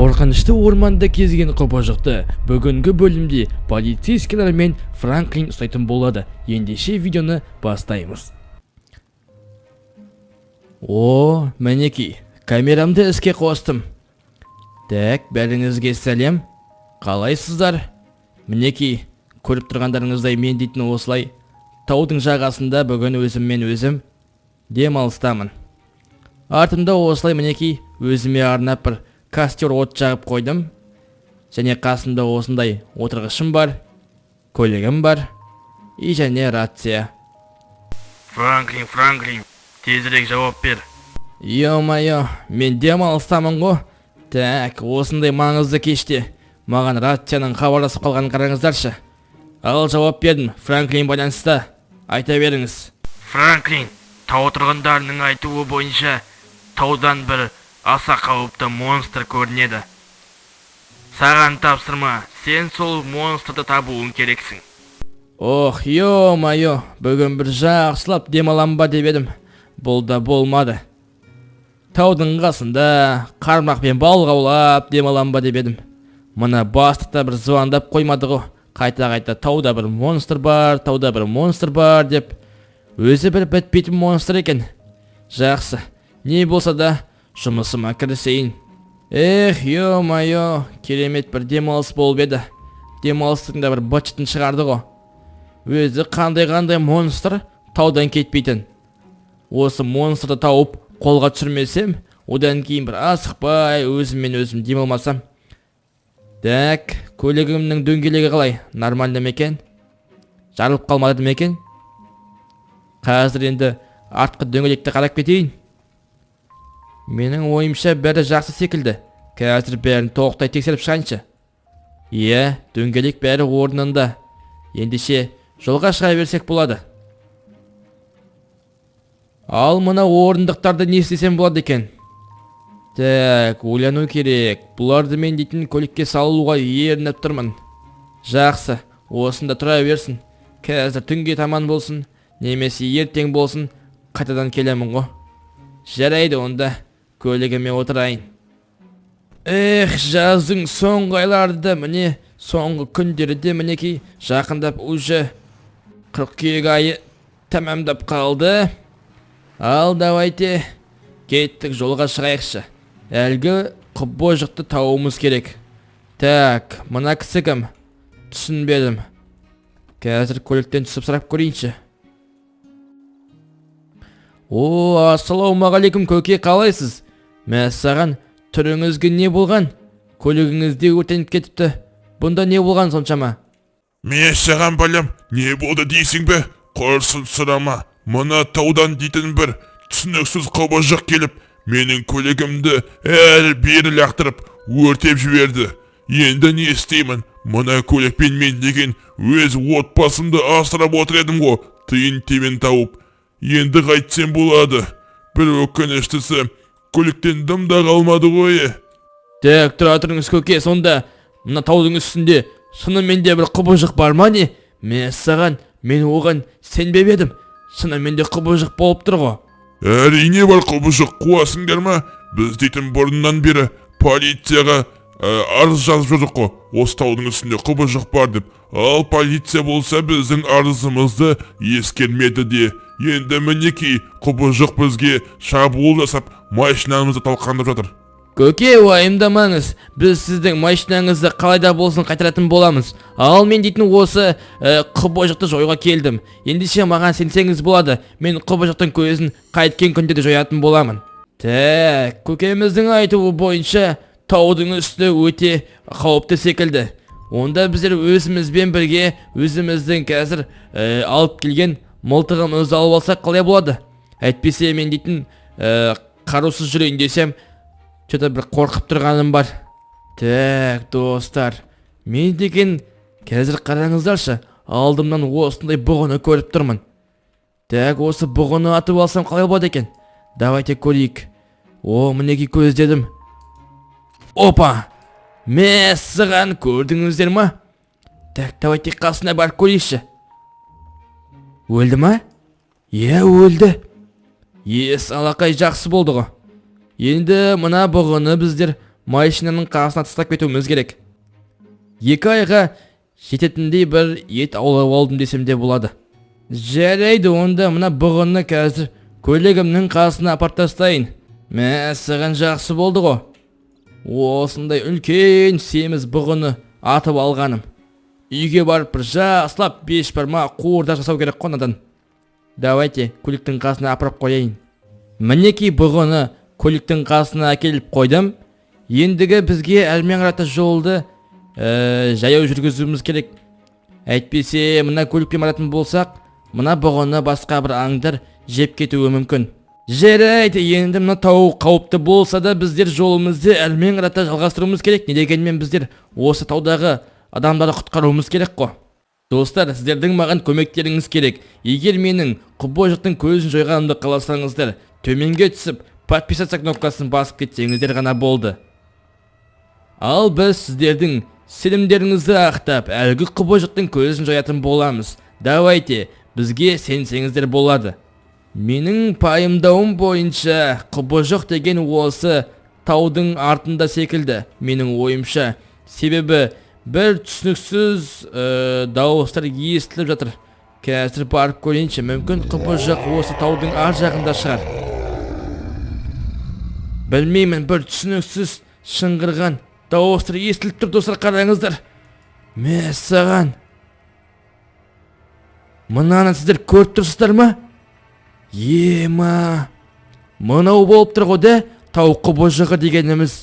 Қорқынышты орманда кезген құбыжықты бүгінгі бөлімде полицейскийлер мен Франклин ұстайтын болады. Ендеше видеоны бастаймыз. О, мінекей, камерамды іске қостым. Так, бәріңізге сәлем. Қалайсыздар? Мінекей, көріп тұрғандарыңыздай, мен дейтін осылай таудың жағасында бүгін өзіммен өзім демалыстамын. Артымда осылай, мінекей, өзіме арнап бір костер, от жағып қойдым. Және қасымда осындай отырғышым бар, көлігім бар и және рация. Франклин, Франклин, тезірек жауап бер. Ё-моё, мен демалыстамын ғой. Так, осындай маңызды кеште маған рацияның хабарласып қалғанын қараңыздаршы. Ал, жауап бердім, Франклин байланыста. Айта беріңіз. Франклин, тау тұрғындарының айтуы бойынша, таудан бір аса қауіпті монстр көрінеді. Саған тапсырма, сен сол монстрды табуың керексің. Ох, ё-моё, бүгін бір жақсылап демалам ба деп едім. Бұл да болмады. Таудың қасында қармақпен балық аулап демалам ба деп едім. Мына бастық та бір звондап қоймады ғой. Қайта-қайта тауда бір монстр бар, тауда бір монстр бар деп. Өзі бір бітпейтін монстр екен. Жақсы, не болса да жұмысыма кірісейін. Эх, ё-моё, керемет бір демалыс болып еді. Демалыстың да бір быт шығарды ғой. Өзі қандай-қандай монстр таудан кетпейтін. Осы монстрды тауып қолға түсірмесем, одан кейін бір асықпай өзіммен өзім демалмасам. Так, көлігімнің дөңгелегі қалай? Нормально ма екен? Жарылып қалмады ма екен? Қазір енді артқы дөңгелекті қарап кетейін. Менің ойымша, бәрі жақсы секілді. Қазір бәрін толықтай тексеріп шығайыншы. Иә, дөңгелек бәрі орнында. Ендеше жолға шыға берсек болады. Ал мына орындықтарды не істесем болады екен? Так, ойлану керек. Бұларды мен дейтін көлікке салуға ерініп тұрмын. Жақсы, осында тұра берсін. Қазір түнге таман болсын, немесе ертең болсын, қайтадан келемін ғой. Жарайды, онда көлігіме отырайын. Эх, жаздың соңғы айлары да, міне, соңғы күндері де, мінекей, жақындап, уже қыркүйек айы тәмамдап қалды. Ал давайте кеттік, жолға шығайықшы. Әлгі құбыжықты табуымыз керек. Так, мына кісі кім? Түсінбедім. Қазір көліктен түсіп сұрап көрейінші. О, ассалаумағалейкум, көке, қалайсыз? Мәссаған, түріңізге не болған? Көлігіңіз де өртеніп кетіпті. Бұнда не болған соншама? Мен саған, балам, не болды дейсің бе? Құрсын, сұрама. Мына таудан дейтін бір түсініксіз құбыжық келіп, менің көлігімді әрі бері лақтырып, өртеп жіберді. Енді не істеймін? Мына көлікпен мен деген өз отбасымды асырап отыр едім ғой, тиын тебен тауып. Енді қайтсем болады? Бір өкініштісі, көліктен дым да қалмады ғой. Так, тұра тұрыңыз, көке, сонда мына таудың үстінде шынымен де бір құбыжық бар ма, не? Мәссаған, мен оған сенбеп едім. Шынымен де құбыжық болып тұр ғой. Әрине бар құбыжық, қуасыңдар ма? Біз дейтін бұрыннан бері полицияға арыз жазып жүрдік қой, осы таудың үстінде құбыжық бар деп. Ал полиция болса, біздің арызымызды ескермеді де. Енді, мінекей, құбыжық бізге шабуыл жасап, машинамызды талқандап жатыр. Көке, уайымдамаңыз, біз сіздің машинаңызды қалай да болсын қайтаратын боламыз. Ал мен дейтін осы құбыжықты жоюға келдім. Ендеше маған сенсеңіз болады, мен құбыжықтың көзін қайткен күнде де жоятын боламын. Так, көкеміздің айтуы бойынша, таудың үсті өте қауіпті секілді. Онда біздер өзімізбен бірге өзіміздің қазір алып келген мылтығымызды алып алсақ, қалай болады? Әйтпесе мен дейтін қарусыз жүрейін десем, что-то бір қорқып тұрғаным бар. Так, достар, мен деген қазір, қараңыздаршы, алдымнан осындай бұғыны көріп тұрмын. Так, осы бұғыны атып алсам, қалай болады екен? Давайте көрейік. О, мінекей, көздедім. Опа! Мәссаған, көрдіңіздер ма? Так, давайте қасына барып көрейікші. Өлді ма? Иә, өлді. Ес, алақай, жақсы болды ғой. Енді мына бұғыны біздер Машинаның қасына тастап кетуіміз керек. 2 айға жететіндей бір ет аулап алдым десем де болады. Жарайды, онда мына бұғыны қазір көлігімнің қасына апарып тастайын. Мәссаған, жақсы болды ғой осындай үлкен семіз бұғыны атып алғаным. Үйге барып, бір жақсылап бешбармақ, қуырдақ жасау керек қой мынадан. Давайте көліктің қасына апарып қояйын. Мінекей, бұғыны көліктің қасына әкеліп қойдым. Ендігі бізге әрмен қарата жолды жаяу жүргізуіміз керек. Әйтпесе мына көлікпен баратын болсақ, мына бұғыны басқа бір аңдар жеп кетуі мүмкін. Жарайды, енді мына тау қауіпті болса да, біздер жолымызды әрмен қарата жалғастыруымыз керек. Не дегенмен біздер осы таудағы адамдарды құтқаруымыз керек қой. Достар, сіздердің маған көмектеріңіз керек. Егер менің құбыжықтың көзін жойғанымды қаласаңыздар, төменге түсіп, подписаться кнопкасын басып кетсеңіздер ғана болды. Ал біз сіздердің сенімдеріңізді ақтап, әлгі құбыжықтың көзін жоятын боламыз. Давайте, бізге сенсеңіздер болады. Менің пайымдауым бойынша, құбыжық деген осы таудың артында секілді, менің ойымша. Себебі бір түсініксіз дауыстар естіліп жатыр. Қазір барып көрейінші, мүмкін, құбыжық осы таудың ар жағында шығар. Білмеймін, бір түсініксіз шыңғырған дауыстар естіліп тұр. Достар, қараңыздар, мәссаған, мынаны сіздер көріп тұрсыздар ма? Ема, мынау болып тұр ғой да тау құбыжығы дегеніміз.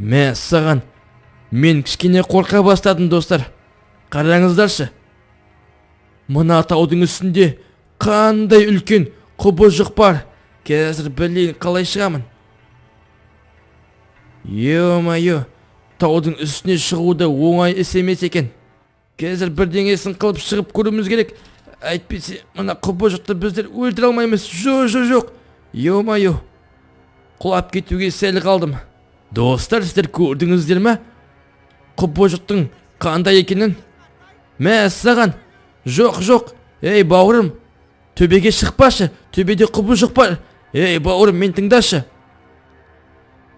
Мәссаған, мен кішкене қорқа бастадым. Достар, қараңыздаршы, мына таудың үстінде қандай үлкен құбыжық бар. Қазір, блин, қалай шығамын? Ё-моё, таудың үстіне шығу да оңай іс емес екен. Қазір бірдеңесін қылып шығып көруіміз керек. Әйтпесе мына құбыжықты біздер өлтіре алмаймыз. Жоқ, жоқ, жоқ, ё-моё, құлап кетуге сәл қалдым. Достар, сіздер көрдіңіздер ме құбыжықтың қандай екенін? Мәссаған, жоқ, жоқ, ей, бауырым, төбеге шықпашы, төбеде құбыжық бар. Ей, бауырым, мен тыңдашы.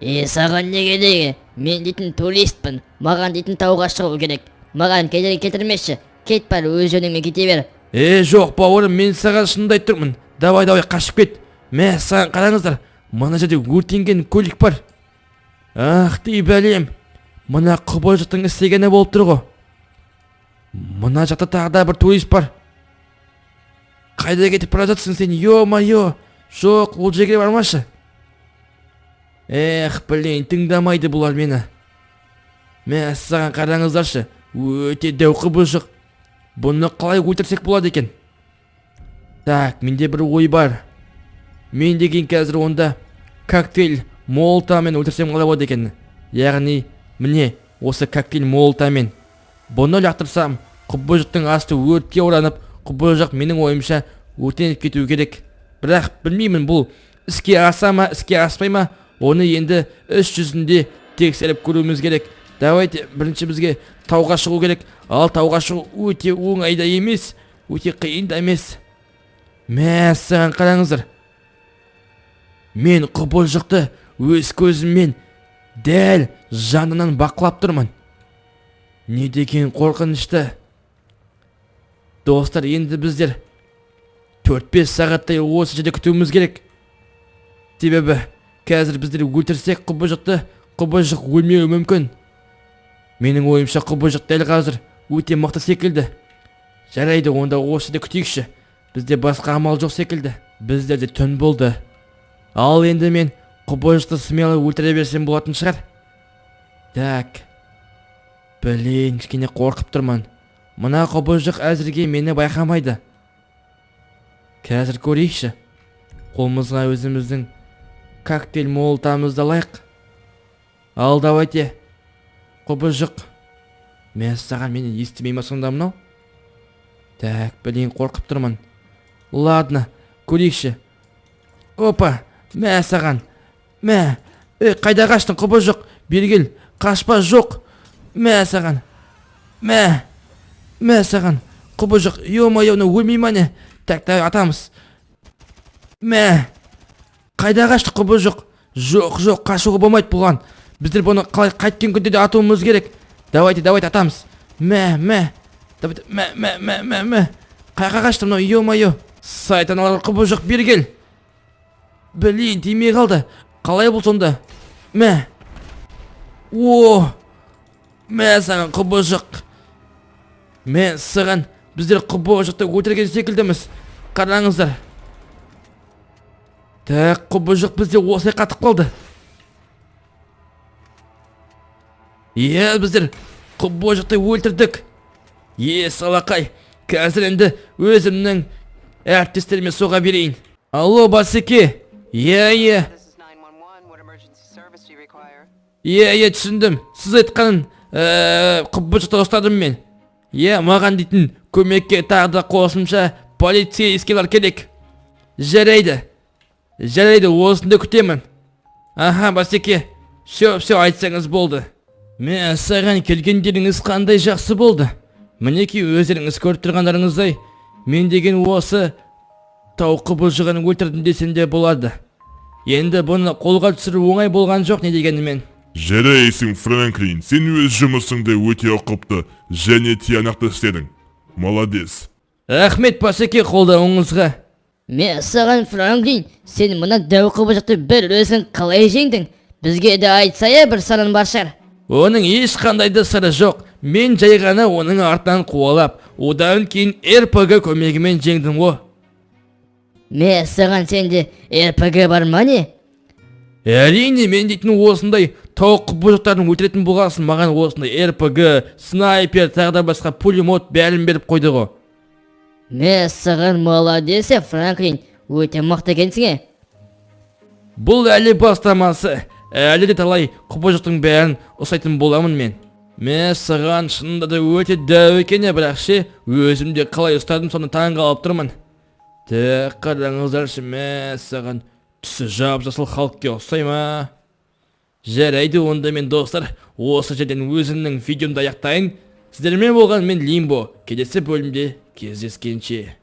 Е, саған не керегі? Мен дейтін туристпін. Маған дейтін тауға шығу керек. Маған кедергі келтірмеші. Кет, бар, өз жөніңмен кете бер. Е, жоқ, бауырым, мен саған шынымды айтып тұрмын. Давай, давай, қашып кет. Мәссаған, қараңыздар, мына жерде өртенген көлік бар. Ах ты, бәлем, мына құбыжықтың істегені болып тұр ғой. Мына жақта тағы да бір турист бар. Қайда кетіп бара жатсың сен? Ё-моё, жоқ, ол жерге бармашы. Эх, блин, тыңдамайды бұлар мені. Мәссаған, қараңыздаршы, өте дәу құбыжық. Бұны қалай өлтірсек болады екен? Так, менде бір ой бар. Мен деген қазір онда коктейль молотовмен өлтірсем қалай болады екен? Яғни міне, осы коктейль молотовмен бұны лақтырсам, құбыжықтың асты өртке оранып, құбыжық, менің ойымша, өртеніп кету керек. Бірақ білмеймін, бұл іске аса ма, іске аспай ма, оны енді іс жүзінде тексеріп көруіміз керек. Давайте, бірінші бізге тауға шығу керек. Ал тауға шығу өте оңай да емес, өте қиын да емес. Мәссаған, қараңыздар, мен құбыжықты өз көзіммен дәл жанынан бақылап тұрмын. Не деген қорқынышты! Достар, енді біздер 4-5 сағаттай осы жерде күтуіміз керек. Себебі қазір біздер өлтірсек құбыжықты, құбыжық өлмеуі мүмкін. Менің ойымша, құбыжық дәл қазір өте мықты секілді. Жарайды, онда осы жерде күтейікші, бізде басқа амал жоқ секілді. Біздерде түн болды. Ал енді мен құбыжықты смело өлтіре берсем болатын шығар. Так, блин, кішкене қорқып тұрмын. Мына құбыжық әзірге мені байқамайды. Қазір көрейікші. Қолымызға өзіміздің коктейль молотовымызды алайық. Ал давайте, құбыжық. Мәссаған, мені естімей ма сонда мынау? Так, блин, қорқып тұрмын. Ладно, көрейікші. Опа, мә саған, мә! Ей, қайда қаштың, құбыжық? Бері кел, қашпа, жоқ, мә саған, мә, мә саған, құбыжық! Ё-моё, мынау өлмей ма, не? Так, так, атамыз. Мә! Қайда қашты құбыжық? Жоқ, жоқ, қашуға болмайды бұған. Біздер бұны қалай қайткен күнде де атуымыз керек. Давайте, давайте, атамыз. Мә, мә. Давайте, мә, мә, мә, мә, мә. Қаяққа қашты мынау, ё-моё. Сайтан алар, құбыжық, бері кел. Блин, тимей қалды. Қалай бұл сонда? Мә. О! Мә саған, құбыжық. Мә саған, біздер құбыжықты өлтірген секілдіміз. Қараңыздар. Так, құбыжық бізде осылай қатып қалды. Иә, біздер құбыжықты өлтірдік. Е, салақай, қазір енді өзімнің әріптестеріме соға берейін. Алло, басеке. Иә, иә. This is 911. What emergency service do you require? Иә, иә, түсіндім. Сіз айтқан құбыжықты ұстадым мен. Иә, маған дейтін көмекке тағы да қосымша полицейскийлер керек. Жарайды. Жарайды, осында күтемін. Аха, басеке. Все, все, айтсаңыз болды. Мә, саған, келгендеріңіз қандай жақсы болды. Мінекей, өздеріңіз көріп тұрғандарыңыздай, мен деген осы тау құбыжығын өлтірдім десем де болады. Енді бұны қолға түсіру оңай болған жоқ, не дегенімен. Жарайсың, Франклин, сен өз жұмысыңды өте ұқыпты және тиянақты істедің. Молодец. Рахмет, басеке, қолдауыңызға. Мен саған, Франклин, сен мына дәу құбыжықты бір өзің қалай жеңдің? Бізге де айтса, иә, бір сырың бар шығар. Оның ешқандай да сыры жоқ. Мен жай ғана оның артынан қуалап, одан кейін РПГ көмегімен жеңдім ғой. Ме саған, сенде РПГ бар ма, не? Әрине, мен дейтін осындай тау құбыжықтарын өлтіретін болғасын, маған осындай РПГ, снайпер, тағы да басқа пулемет, бәрін беріп қойды ғой. Ме саған, молодец, е, Франклин, өте мықты екенсің, е. Бұл әлі бастамасы. Әлі де талай құбыжықтың бәрін ұстайтын боламын мен. Мә саған, шынында да өте дәу екен, е, бірақ ше, өзім де қалай ұстадым, соны таң қалып тұрмын. Так, қараңыздаршы, мә саған, түсі жап жасыл Халкке ұқсай ма? Жарайды, онда мен, достар, осы жерден өзімнің видеомды аяқтайын. Сіздермен болған мен, Лимбо. Келесі бөлімде кездескенше.